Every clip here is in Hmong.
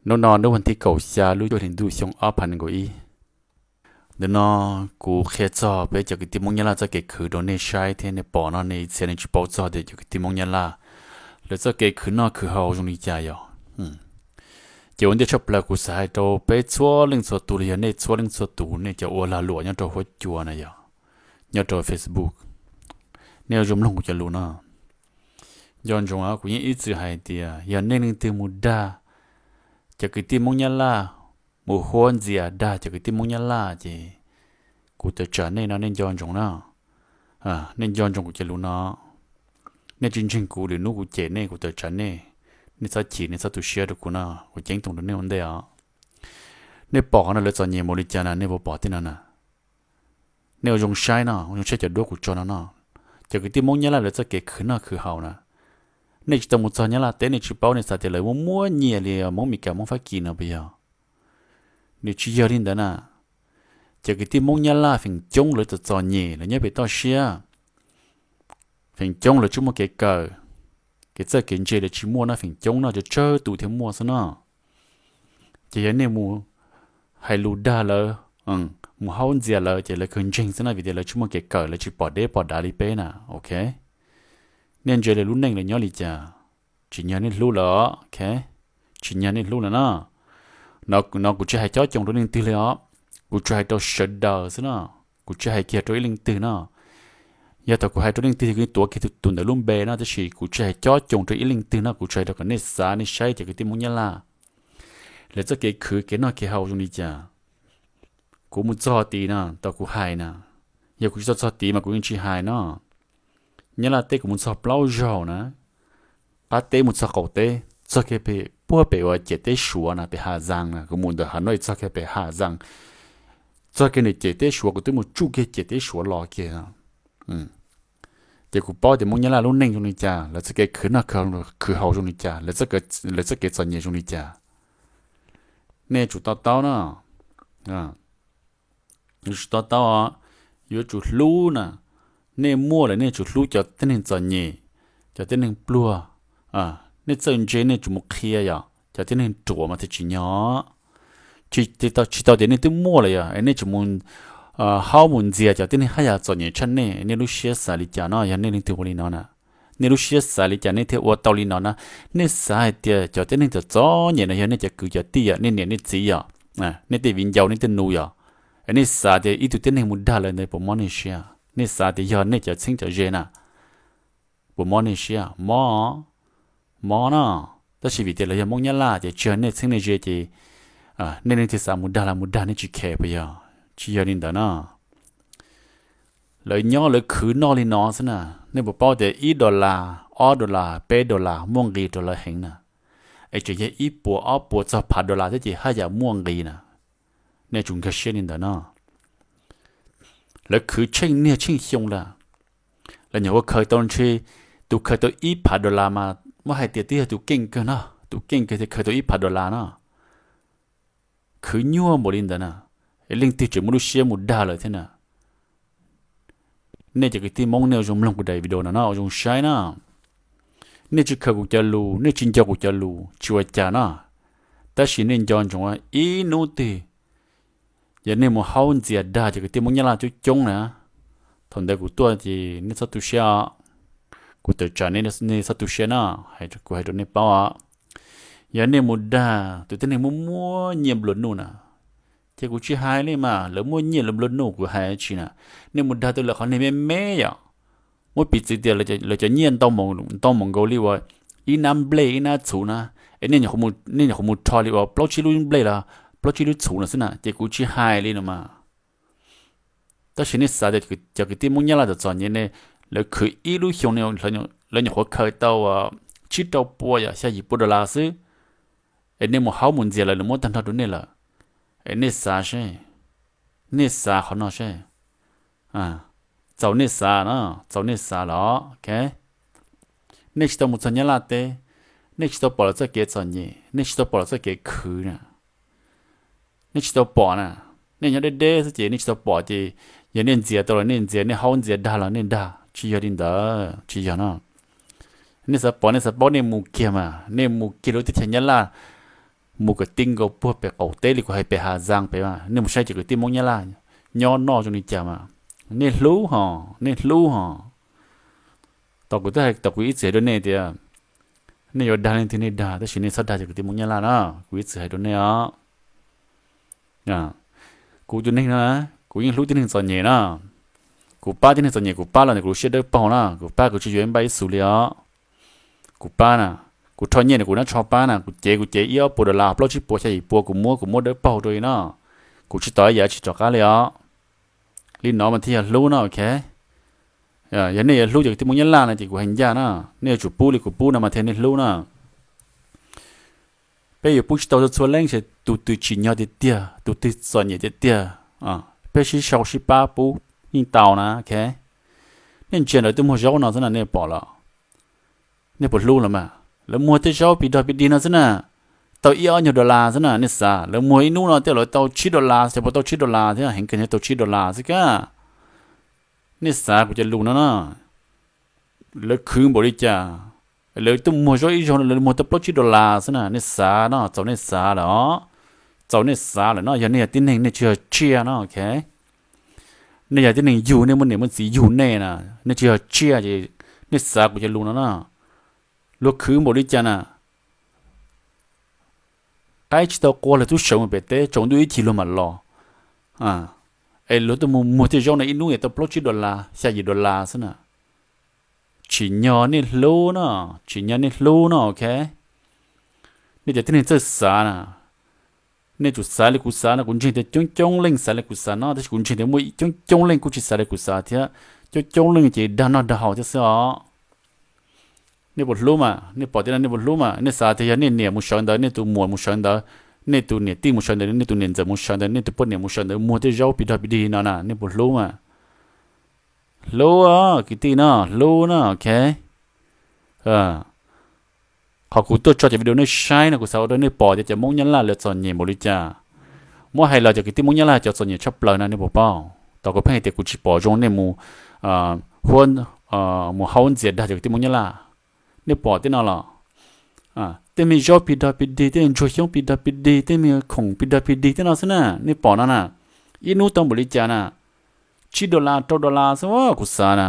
Hnub no hnub vas thib kaum xya lub cuaj hlis ntuj xyoo ob phav nees nkaum ib. Ntawm no kuv qhia txog peb cov kwv tij Hmoob Nyab Laj txoj kev khwv rau nej saib thiab nej pom no nej ib txhia nej tsis paub txog tias cov kwv tij Hmoob Nyab Laj lawv txoj kev khwv noj khwv haus zoo li cas yog. Ces ua ntej tshaj plaws kuv xav hais rau peb txhua leej txhua tus los yog nej txhua leej txhua tus nej cov ua lag luam nyob rau huab cua na yog, nyob rau Facebook, nej ua zoo mloog kuv cov lus no. Nco ntsoov kuv yeej ib txwm hais tias yog nej leej twg mus dag cov kwv tij Hmoob Nyab Laj, mus huab ntxias dag cov kwv tij Hmoob Nyab Laj ces kuv tawm tsam nej no nej nco ntsoov na. Nej nco ntsoov kuv cov lus no. Nej tsis ntseeg kuv, lwm hnub kuv cem nej kuv tawm tsam nej. Nej txhob chim nej txhob tu siab rau kuv no kuv ceeb toom rau nej ua ntej os. Nej pom qhov no lawv txom nyem mus li cas na nej puas pom tej no na? Nej ua zoo saib no, ua zoo saib cov duab kuv tso no no. Cov kwv tij Hmoob Nyab Laj lawv txoj kev khwv noj khwv haus na, nej tsis tau mus txog Nyab Laj teb nej tsis paub, nej xav tias lawv muaj muaj nyiaj li Hmoob Mes Kas Hmoob Fab Kis no puas yog? Nws tsis yog li ntawd na. Cov kwv tij Hmoob Nyab Laj feem coob lawv txom txom nyem lawv nyob pem toj siab, feem coob lawv tsis muaj kev kawm, kev txawj kev ntse lawv tsis muaj no, feem coob no tsawg tsawg tus thiaj muaj xwb no. Ces yog nej mus hais lus dag lawv, mus haub ntxias lawv ces lawv kawg ntseeg xwb no vim tias lawv tsis muaj kev kawm lawv tsis pom deb pom dav li peb na, ok. Nej ntsia lawv lub neej lawv nyob li cas, tsis nyog nej hlub lawm, ok, tsis nyog nej hlub lawm na. No kuv tsis hais cob coos rau leej twg li os, kuv tsuas hais rau sawv daws xwb no, kuv tsis hais kiag rau ib leej twg no. Yog thaum kuv hais rau leej twg kuv tuav kiag tus ntawd lub npe no, tab sis kuv tsis hais cob coos rau ib leej twg no, kuv tsuas hais rau kom nej xav nej saib cov kwv tij Hmoob Nyab Laj lawv txoj kev khwv kev noj kev haus zoo li cas. Kuv mus txog tid no tau kuv hais na, yog kuv tsis tau txog tid mas kuv yeej tsis hais no. Nyab Laj teb kuv mus txog plaub zaug na, qab teb mus txog qaum teb, txog kiag pem puag pem uas ciam teb Suav na, pem Has Zaas na, kuv mus ntawm Hav Nuj txog kiag pem Has Zaas, txog kiag ntawm ciam teb Suav kuv twb mus tsuj kiag ciam teb Suav los kiag. Ces kuv paub tias Hmoob Nyab Laj lub neej zoo li cas, lawv txoj kev khwv noj khwv haus zoo li cas, lawv txoj kev txom nyem zoo li cas. Nej tsum to taub no, yuav tsum to taub, yuav tsum hlub na. Nej muaj lawm nej tsum hlub cov tib neeg txom nyem, cov tib neeg pluag. Nej txawj ntse nej tsum mus qhia yom, cov tib neeg ruam mas thiaj tsim nyog. Tsis tau tias nej twb muaj lawm yog nej tsum mus haub mus ntxias cov tib neeg haj yam txom nyem tshaj nej. Nej lub siab xav li cas no, yog nej leej twg ua li no na, nej lub siab xav li cas nej thiaj ua tau li no na? Nej xav hais tias cov tib neeg txom txom nyem no yog nej cov kwv cov tij yom, nej niam nej txiv yom, nej tej viv ncaus nej tej nus yom, nej xav tias ib tug tib neeg mus dag lawv ntawd puas mob nej siab? Nej xav tias yog nej cov txheeb cov ze na, puas mob nej siab? Mob, mob no. Tab sis vim tias lawv yog Hmoob Nyab Laj ces tsis yog nej txheeb nej ze ces nej leej twg xav mus dag los mus dag, nej tsis khe puas yog? Tsis yog li ntawd no. Lawv nyob lawv khwv noj li no xwb na. Nej puas paub tias ib dollar, ob dollar, peb dollar muaj nqis rau lawv heev na? Es tseem yog ib puas ob puas txog phav dollar thiab ces haj yam muaj nqis na. Nej tsum nkag siab li ntawd no. Lawv khwv tsheej niaj tsheej xyoo lawm. Lawv nyuam qhuav khaws tau ntshe, tus khaws tau ib phav dollar mas muab hais tias twb yog tus keej kawg no, tus keej kawg thiaj khaws tau ib phav dollar no. Khwv nyuaj npaum li ntawd na, leej twg tseem muaj lub siab mus dag lawv thiab na? Nej cov kwv tij Hmoob nej ua zoo mloog kuv daim video no no ua zoo saib na. Nej tsis khaws kuv cov lus, nej tsis nco kuv cov lus tsis ua cas no, tab sis nej nco ntsoov ib hnub twg yog nej mus haub ntxias dag cov kwv tij Hmoob Nyab Laj coob coob na, thaum ntawd kuv tuaj ces nej txhob tu siab. Kuv tawm tsam nej txhob tu siab na, kuv hais rau nej paub os. Yog nej mus dag tus tib neeg muaj muaj nyiaj nplua nuj na, ces kuv tsis hais li mas, lawv muaj nyiaj lawv nplua nuj kuv hais tsis na. Nej mus dag tau lawv qhov niag me me yom, muab piv txwv tias lawv cov nyiaj ntau mus nkaus li uas ib nab nplej ib nab txhuv na, es nej nyuam qhuav mus rho li uas plaub tsib lub nplej los plaub tsib lub txhuv no xwb na, ces kuv tsis hais li no mas. Tab sis nej xav tias cov kwv tij Hmoob Nyab Laj txom txom nyem ne, lawv khwv ib lub xyoo lawv nyuam qhuav khaws tau tsib rau pua yom, xya yim pua dollar xwb, es nej mus haub mus ntxias lawv, lawv muab tag nrho rau nej lawm. Es nej xav seb, nej xav qhov no seb, txaus nej xav no, txaus nej xav los, ok. Nej tsis tau mus txog Nyab Laj teb, nej tsis tau pom lawv txoj kev txom nyem, nej tsis tau pom lawv toj kev khwv na. Nej tsis tau pom na, nej nyob deb deb xwb ces nej tsis tau pom ces yog nej ntxias tau los nej ntxias, nej haub ntxias dag los nej dag, tsis yog li ntawd, tsis yog no. Nej xav pom nej xav paub nej mus kiag mas, nej mus kiag lub teb chaws Nyab Laj, mus kom ti nkaus puag pem qaum teb li kuv hais pem Hav Zaas pem, nej mus saib cov kwv tij Hmoob Nyab Laj nyob noj zoo li cas mas nej hlub hos, nej hlub hos. Tau kuv twb hais, tau kuv ib txwm hais rau nej tias nej yuav dag leej twg nej dag, tab sis nej txhob dag cov kwv tij Hmoob Nyab Laj na, kuv ib txwm hais rau nej os. Kuv tus neeg no, kuv yeej hlub tib neeg txom nyem na. Kuv pab tib neeg txom nyem, kuv pab los ntawm kuv lub siab dawb paug na, kuv pab kuv tsis yuav ib npaj ib xus li os. Kuv pab na, kuv rho nyiaj ntawm kuv nab tsho pab na, kuv cev kuv cev ib ob puas dollar, plaub tsib puas xya yim puas kuv muab, kuv muab dawb paug rau li no. Kuv tsis tos ib yam tsis rov qab li os. Li no mas thiaj yog hlub no, ok. Yog nej yuav hlub cov kwv tij Hmoob Nyab Laj no ces kuv hais ncaj na, nej yuav tsum pub li kuv pub no mas thiaj nej hlub na. Peb yuav pub tsis tau txhua leej, ces tus twg tsim nyog tiag tiag, tus twg txom nyem tiag tiag, peb sib sau sib pab pub yeej tau na, ok. Nej ntsia ntawm tej muag zaub no xwb na, nej pom los, nej puas hlub los mas? Lawv muag tej zaub pis dog pis dig no xwb na, tau ib ob nyuag dollar xwb na, nej xav, lawv muag ib hnub no tej lawv tau tsib dollar, xyov puas tau tsib dollar thiab, heev kawg nkaus tau tsib dollar xwb kab. Nej xav kuv cov lus no na, lawv khwv npaum li cas, lawv tuaj muag zaub ib zaug no lawv muag tau plaub tsib dollar xwb na, nej xav no, txaus nej xav lawm os. Txaus nej xav lawm no, yog nej yog tib neeg nej tsis yog tsiaj no, ok. Nej yog tib neeg yug nej muaj niam muaj txiv yug nej na, nej tsis yog tsiaj ces nej xav kuv cov lus no na. Luag khwv npaum li cas na, qaib tsis tau qua luag twb sawv mus pem teb, tsaus ntuj ib chim luag mam los. Es luag tuaj mus muag tej zaub no ib hnub es tau plaub tsib dollar, xya yim dollar xwb na. Tsim nyog nej hlub no, tsim nyog nej hlub no, ok. Nej cov tib neeg txawj xav na, nej tsum xav li kuv xav no, kuv ntseeg tias coob coob leej xav li kuv xav no, tab sis kuv ntseeg tias muaj coob coob leej kuj tsis xav li kuv xav thiab, coob coob leej ces dag noj dag haus thiab xwb os. Nej puas hlub mas? Nej pom tej no nej puas hlub mas? Nej xav tias yog nej niam mus sawv ntawd, nej tus muam mus sawv ntawd, nej tus niam tij mus sawv ntawd, nej tus niam ntxawm mus sawv ntawd, nej tus poj niam mus sawv ntawd muag tej zaub pis dog pis dig no na, nej puas hlub mas? Hlub, kwv tij no, hlub no, ok. Qhov kuv tuaj tso cov video nej saib no kuv xav ua rau nej pom tias cov Hmoob Nyab Laj lawv txom nyem npaum li cas. Muab hais los cov kwv tij Hmoob Nyab Laj cov txom nyem tshaj plaws na, nej puas paub? Tau kuv pheej hais tias kuv tsis pom zoo nej mus, mus haub ntxias dag cov kwv tij Hmoob Nyab Laj. Nej pom tej no los, tej me zaub pis dog pis dig, tej ntsuag xyoob pis dog pis dig, tej me khoom pis dog pis dig tej no xwb na, nej pom no na. Ib hnub tau npaum li cas na? Tsib dollar rau dollar xwb kuv xav na.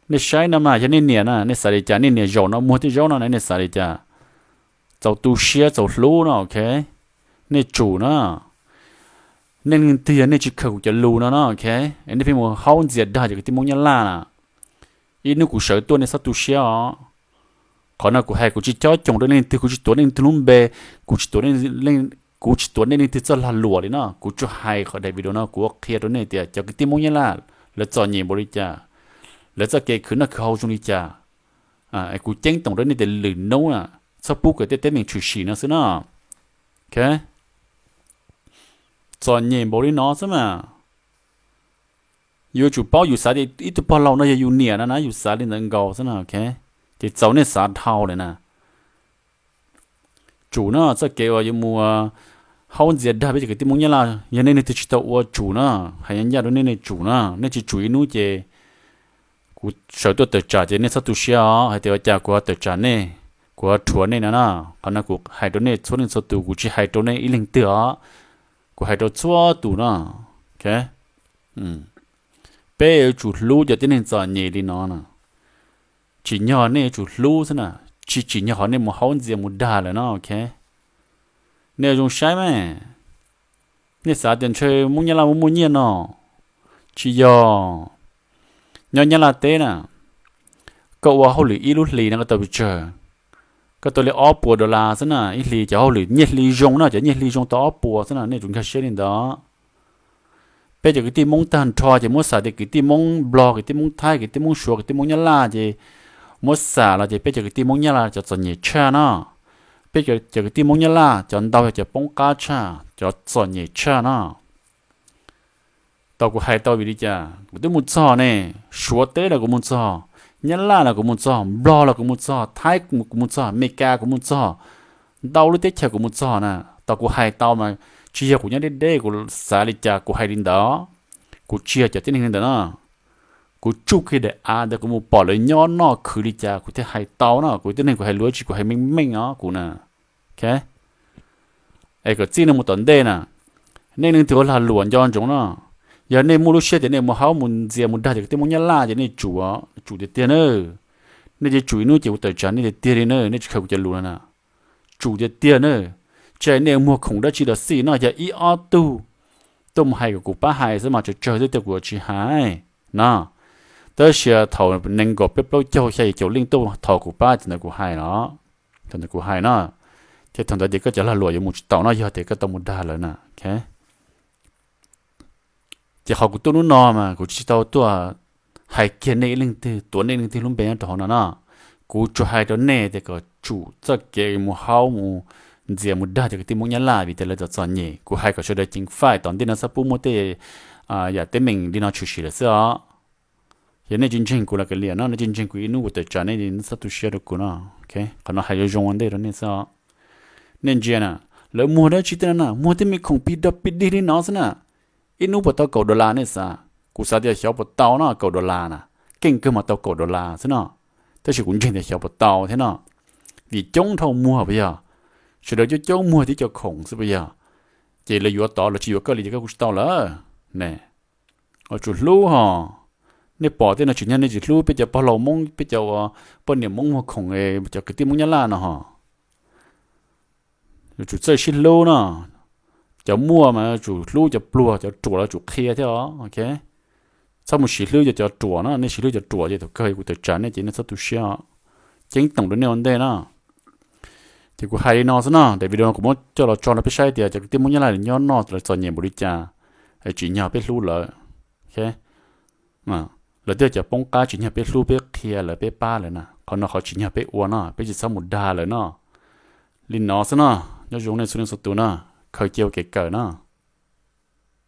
Nej saib no mas yog nej niam na, nej xav li cas? Nej niam zaum no muag tej zaub no na, nej xav li cas? Txaus tu siab txaus hlub no, ok. Nej tsum na. Nej leej twg yog nej tsis khaws kuv cov lus no no, ok, nej pheej mus haub ntxias dag cov kwv tij Hmoob Nyab Laj na, ib hnub kuv sawv tuaj nej txhob tu siab os. Qhov no kuv hais kuv tsis cob coog rau nej leej twg, kuv tsis tuav nej leej twg lub npe, kuv tsis tuav, kuv tsis tuav nej leej twg txoj lag luam li no. Kuv tsuas hais qhov daim video no kuv ua qhia rau nej tias cov kwv tij Hmoob Nyab Laj lawv txom nyem npaum li cas, lawv txoj kev khwv noj khwv haus zoo li cas. Kuv ceeb toom rau nej tias lwm hnub na, txhob pub kom tej teeb meem tshwm sim no xwb no. Txom nyem npaum li no xwb mas. Yuav tsum paub, yus xav tias ib tug pog laus no yog yus niam no na, yus xav li ntawd nkaus xwb no, ok. Ces txaus nej xav dhau lawm na. Tsum no, txoj kev uas yuav mus haub ntxias dag peb cov kwv tij Hmoob Nyab Laj, yog nej leej twg tsis tau ua tsum no, hais ncaj rau nej, nej tsum no, nej tsis tsum ib hnub ces kuv sawv tuaj tawm tsam ces nej txhob tu siab os, hais tias ua cas kuv ho tawm tsam nej, kuv ho rhuav nej no na. Qhov no kuv hais rau nej txhua leej txhua tus, kuv tsis hais rau nej ib leeg twg os, kuv hais rau txhua tus no. Peb yuav tsum hlub cov tib neeg txom nyem li no na. Tsim nyog nej yuav tsum hlub xwb na, tsis tsim nyog qhov nej mus haub ntxias mus dag lawm no, ok. Nej zoo saib mas, nej xav tias ntshe Hmoob Nyab Laj muaj muaj nyiaj no, tsis yog. Nyob Nyab Laj teb na, koj ua hauj lwm ib lub hlis no koj tau pes tsawg? Koj tau li ob puas dollar xwb na, ib hlis. Cov hauj lwm nyiaj hli zoo na, cov nyiaj hli zoo tau ob puas xwb na, nej tsum nkag siab li ntawd. Peb cov kwv tij Hmoob tag nrho ces muab xam tias kwv tij Hmoob Nplog, kwv tij Hmoob Thaib, kwv tij Hmoob Suav, kwv tij Hmoob Nyab Laj ces muab xam los ces peb cov kwv tij Hmoob Nyab Laj cov txom nyem tshaj no. Peb cov kwv tij Hmoob Nyab Laj cov ntau yog cov poob qab tshaj, cov txom nyem tshaj no. Tau kuv hais tau vim li cas? Kuv twb mus txog ne, Suav teb los kuv mus txog, Nyab Laj los kuv mus txog, Nplog los kuv mus txog, Thaib kuv mus txog, Amelikas kuv mus txog, ntau lub teb chaws kuv mus txog na. Tau kuv hais tau mas, tsis yog kuv nyob deb deb kuv xav li cas kuv hais li ntawd. Kuv tsis yog cov tib neeg li ntawd no. Kuv tsuj kiag daim av ntawd kuv mus pom lawv nyob noj khwv li cas kuv thiaj hais tau no. Kuv tib neeg kuv hais lus tsis, kuv hais meej meej os kuv na. Es kom txij no mus tom ntej na, nej leej twg ua lag luam nco ntsoov no, yog nej muaj lub siab tias nej mus haub mus ntxias mus dag cov kwv tij Hmoob Nyab Laj ces nej tsum, tsum tiag tiag na. Nej cia tsum ib hnub ces kuv tawm tsam nej tiag tiag li na, nej tsis khaws kuv cov lus no na. Tsum tiag tiag na. Tsis hais nej muag khoom dab tsi los xij no, yog ib ob tug tuaj mus hais kom kuv pab hais xwb mas tsawg tsawg xwb, tej kuv tsis hais na. Tab sis thaum nees nkaum peb plaub caug xya yim caum leej tuaj thov kuv pab ces ntawd kuv hais los, thaum ntawd kuv hais no, ces thaum ntawd ces koj cov lag luam yuav mus tsis taus no, yog tias koj tau mus dag lawm na. Ces qhov kuv tuaj hnub no mas kuv tsis tau tuaj hais kiag nej ib leej twg, tuav nej ib leej twg lub npe nyob rau hauv no no. Kuv tsuas hais rau nej tias kom tsum txoj kev mus haub mus ntxias mus dag cov kwv tij Hmoob Nyab Laj vim tias lawv txom txom nyem. Kuv hais kom sawv daws ceev faj, tom ntej no txhob pub muaj tej yam teeb meem li no tshwm sim lawm xwb os. Yog nej tsis ntseeg kuv los kav liam no, nej tsis ntseeg kuv, ib hnub kuv tawm tsam nej, nej txhob tu siab rau kuv no. Qhov no hais zoo zoo ua ntej rau nej xwb os. Nej ntsia na, lawv muag dab tsi tej no na, muag tej me khoom pig dog pig dig li no xwb na. Ib hnub puas tau kaum dollar nej xav? Kuv xav tias xyov puas tau no, kaum dollar na, keej kawg mas tau kaum dollar xwb no. Tab sis kuv ntseeg tias xyov puas tau thiab no, vim coob dhau muag puas yog? Sawv daws coob coob muag tib co khoom xwb puas yog? Ces lawv yuav tod, lawv tsis yuav koj li ces koj kuj tsis tau lawm ne. Ua tsum hlub hos. Nej pom tej no tsim nyog nej tsis hlub peb cov pog laus Hmoob, peb cov uas poj niam Hmoob muag khoom, cov kwv tij Hmoob Nyab Laj no hos. Yuav tsum txawj sib hlub no. Cov muaj mas yuav tsum hlub cov pluag, cov ruam los yuav tsum qhia thiab os. Txhob mus siv hlwb cov, cov ruam no, nej siv hlwb cov ruam ces thaum kawg kuv tawm tsam nej ces nej txhob tu siab os. Ceeb toom rau nej ua ntej na. Ces kuv hais li no xwb no, daim video no kuv muab coj los tso rau peb saib tias cov kwv tij Hmoob Nyab Laj nyob noj lawv txom nyem npaum li cas, tsim nyog peb hlub lawv. Lawv twb yog cov poob qab, tsim nyog peb hlub, peb qhia lawv, peb pab lawv na. Qhov no qhov tsim nyog peb ua no, peb tsis txhob mus dag lawv no. Li no xwb no, nyob zoo nej txhua leej txhua tus no, khaws cia ua kev kawm no.